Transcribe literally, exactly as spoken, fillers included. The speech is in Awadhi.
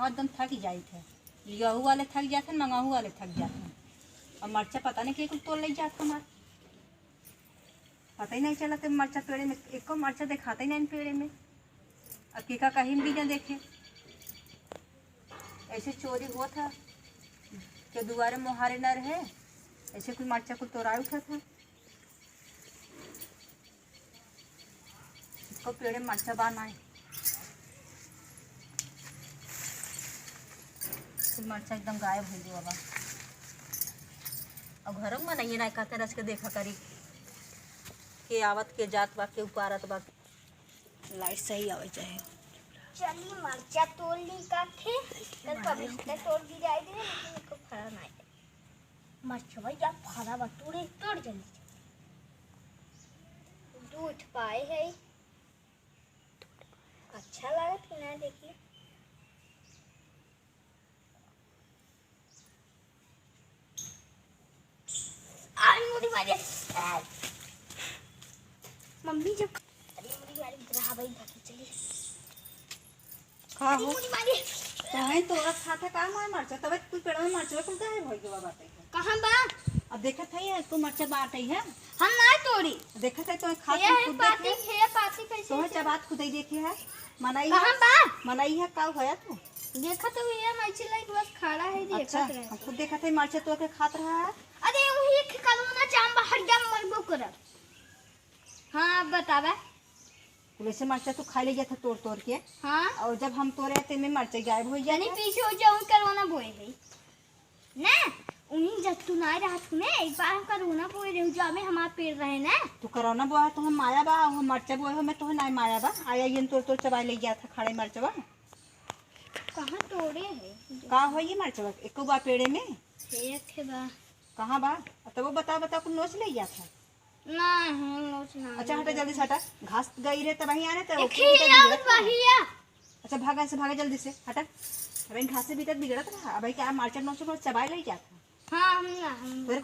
एकदम थक जाइत है। लियाहू वाले थक जात हैं, मंगाहू वाले थक जात हैं। और मरचा पता नहीं के कुल तोड़ ले जात हमार। पता ही नहीं चलत है मरचा पेड़े में, एको मरचा देखाते ही नहीं पेड़े में। अब के का कहीं भी ना देखे, ऐसे चोरी होत है कि दुआरे मोहारे न रहे, ऐसे कुल मरचा कुल तोड़ाए उठत है। इसको पेड़े मरचा बा नाई। कुल मरचा एकदम गायब हो गया बा। अब घरों में नहीं ना कहते रच के देखा करी के आवत के जात बा, के उपारत बा। लाइट सही आवे चाहे। चली मरचा तोड़ ली काके, कल पपीता तोड़ गिराई दे, लेकिन एको फरा नाई। मरचवा या फरा बा, तोड़े, तोड़ जल्दी। दूध पाए है। अच्छा लागत कि ना, देखी। आई मुड़ी मारी। मम्मी जब, अरे मुड़ी मारी, रहा भाई, भागी चली। का हो? मुड़ी मारी। काहे तोरा खाता का मार मरचा? तबे कुल पेड़वा में मरचा कुल काहे भइल बा बाटे? कहाँ बा? अब देखत है, इसको मरचा बाटे है। हम ना तोड़ी। देखत है, तो खात ये है, खुद पाती देखे। है, पाती कैसे तोहे है? चबात खुद ही देखे है। मनाई कहाँ है? बा? मनाई है, का होया तू? देखत हो, ये मरचा लाइक बस खड़ा है, देखत अच्छा, रहे। हम खुद देखत है, मरचा तो के खात रहा है। अरे, वही एक कलमना जाम बा, हर जाम मरबो करब। हाँ, अब बतावा। वैसे मरचा तू खा ले जात है तोड़ तोड़ के। हाँ। और जब हम तोड़े ते में मरचा गायब हो जात तनी है। पीछे हो जाऊं, करवाना बोए है। ना, उन्हीं जब तू ना रहत हूँ ना, एक बार हम करवाना बोए रहे, जो हमें हमार पेड़ रहे ना। तू करवाना बोआ तो हम माया बा, हम मरचा बोए हो, मैं तोहे ना माया बा। आया ये तोड़ तोड़ चबाए ले जात है खड़े मरचवा। कहाँ तोड़े है? का हो ये मरचवा? एको बा पेड़े में? एक है बा। कहाँ बा? तब वो बता, बता, कुल नोच ले जात है। ना, हम नोच ना अच्छा, हटा, लेबे। जल्दी से हटा। घास गई रे, तब वहीं आने, तो एक ओके, ही बेटा, आवत बिगड़त रहा। बा, हिया। अच्छा, भागा से, भागा जल्दी से, हटा। अब इन घास से भी तक बिगड़त रहा। अब क्या मरचा नोच नोच चबाए ले जात है? हाँ, हम ना, हम तोरे